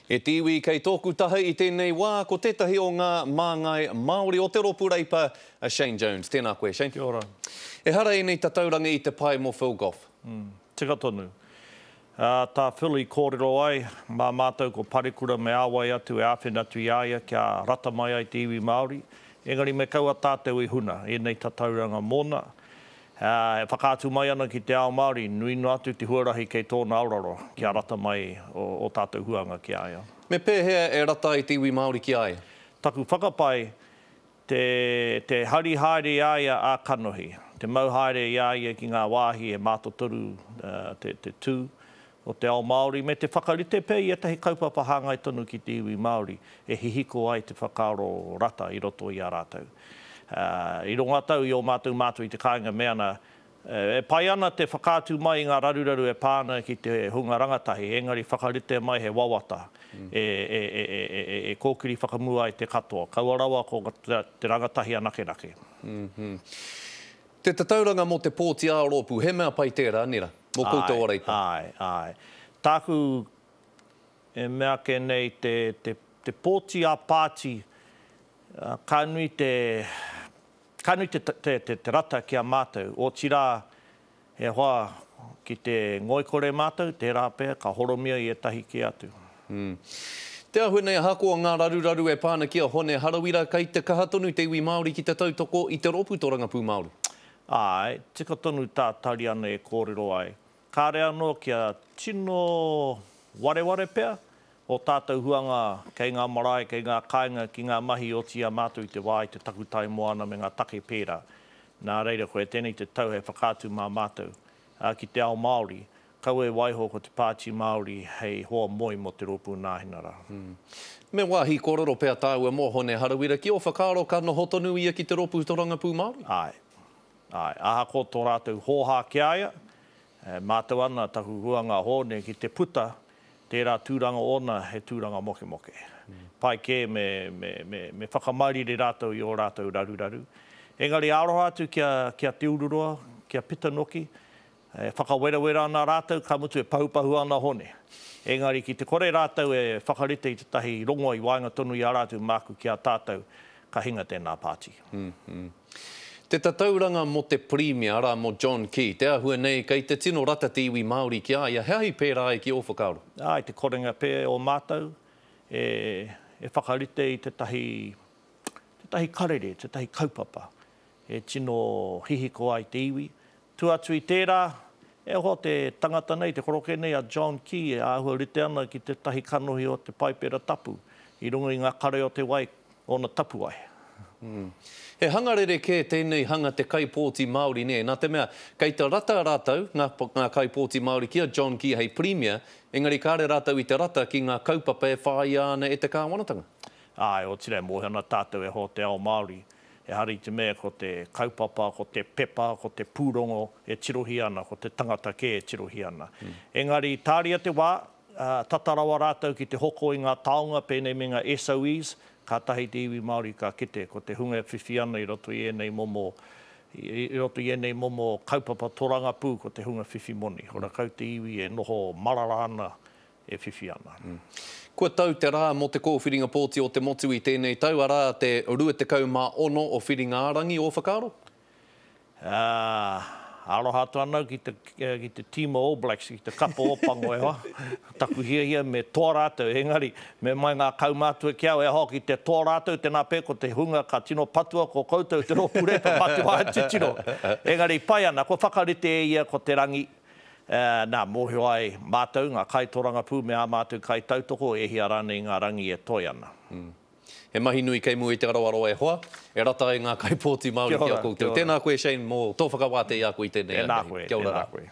E te iwi kei tōku taha i tēnei wā, ko tētahi o ngā māngai Māori o te Rōpū Reipa, a Shane Jones. Tēnā koe, Shane. Kia ora. Ehara ēnei tatauranga i te pai mō Phil Goff. Mm, tika tonu. Ā, tā Phil i kōrero ai, mā mātou ko Parekura me āwai atu e āwhina atu i a ia kia rata mai ai te iwi Māori. Engari me kaua tātou i huna ēnei tatauranga mōna. Ā, e whakaatu mai ana ki te ao Māori, nui noa atu te huarahi kei tōna aoraro kia rata mai ō tātou huanga ki a ia. Me pēhea e rata ai te iwi Māori ki a ia? Taku whakapae, te, te hari haere i a ia ā-kanohi, te mau haere i a ia ki ngā wāhi e mātotoru te, te tū o te ao Māori, me te whakarite pea i ētahi kaupapa hāngai tonu ki te iwi Māori e hihiko ai te whakaaro rata i roto i a rātou. I rongo atu i ō mātou mātua i te kāinga me ana, e pai ana te whakaatu mai i ngā raruraru e pā ana ki te hunga rangatahi, engari whakarite mai he wawata e kōkiri whakamua ai te katoa, kaua rawa ko te rangatahi anakenake. Te tatauranga mō te pōti ā-rōpū, he mea pai tērā, nera, mō koutou o Reipa? Āe, āe. Tāku e mea ake nei te, te, te pōti ā-pāti, ka nui te, ka nui te, te, te, te rata ki a mātou. Otirā, e hoa, ki te ngoikore mātou, tērā pea ka horomia i ētahi kē atu. Te āhua nei ahakoa ngā raruraru e pā ana ki a Hone Harawira, kei te kaha tonu te iwi Māori ki te tautoko i te Rōpū Torangapū Māori. Āe, tika tonu tā Tariana e kōrero ai. Kāre anō kia tino wareware pea ō tātou huanga kei ngā marae, kei ngā kāinga ki ngā mahi i oti i a mātou i te wā i te takutai moana me ngā take pērā. Nā reira, koia tēnei te tau hei whakaatu mā mātou, ā, ki te ao Māori, Kaua e waiho ko te Pāti Māori hei hoa moe mō te Rōpū Nāhinara. Me wāhi kōrero pea tāua mō Hone Harawira. Ki ō whakaaro ka noho tonu ia ki te Rōpū Torangapū Māori? Āe. Āe. Ahakoa tō rātou hōhā ki a ia, e mātau ana taku huanga Hone ki te puta tērā tūranga ōna he tūranga mokemoke. Pai kē me, me, me, me whakamarire rātou i ō rātou raruraru. Engari aroha atu ki a, ki a Te Ururoa, ki a Pita Noki, E whakawerawera ana rātou, ka mutu e pahupahu ana Hone. Engari ki te kore rātou e whakarite i tētahi rongoa i waenga tonu i a rātou māku ki a tātou, ka hinga tēnā pāti. Te tatauranga mō te Pirimia, arā mō John Key, te āhua nei kei te tino rata te iwi Māori ki a ia, he aha i pērā ai ki ō whakaaro? Ā, i te korenga pē o mātou e whakarite i tētahi, tētahi karere, tētahi kaupapa e tino hihiko ai te iwi. Tua atu i tērā, e oho te tangata nei, te koroke nei a John Key e āhua rite ana ki tētahi kanohi o te Paipera Tapu, i runga i ngā kare o te wai, ōna tapuwae. He hanga rerekē tēnei hanga te kaipōti Māori nē, nā te mea, kei te rata rātou, ngā, ngā kaipōti Māori ki a John Key hei Pirimia, engari kāre rātou i te rata ki ngā kaupapa e whāia ana e te kāwanatanga. Āe, otirā e mōhio ana tātou e hoa te ao Māori, Ehara i te mea ko te kaupapa, ko te pepa, ko te pūrongo e tirohia ana, ko te tangata kē e tirohia ana. Engari, tāria te wā, tata rawa rātou ki te hoko i ngā taonga pēnei me ngā SOEs, kātahi te iwi Māori ka kite ko te hunga e whiwhi ana i roto i ēnei momo, i roto i ēnei momo kaupapa torangapū ko te hunga whiwhi moni. Horakau te iwi e noho marara ana e whiwhi ana. Kua tau te rā mō te kōwhiringa pōti o te motu i tēnei tau, arā, te 26 o Whiringa-ā-rangi, ō whakaaro? Ā, aroha atu ana au ki te, ki te tīma All Blacks, ki te kapa Ōpango, e hoa. Taku hiahia me toa rātou, engari, me mai ngā kaumātua ki au, e hoa, ki te toa rātou, tēnā pea ko te hunga ka tino patua ko koutou te rōpū reipa, mā te wā e titiro. Engari, pai ana, kua whakarite e ia ko te rangi, Nā, mōhio ai mātou, ngā kaitorangapū me ā mātou kaitautoko, e hia rānei ngā rangi e toe ana. He mahi nui kei mua i te aroaro e hoa, e rata ai ngā kaipōti Māori ki a koutou. Tēnā koe Shane mō tō whakawātea i a koe i tēnei ahiahi. Tēnā koe, tēnā koe.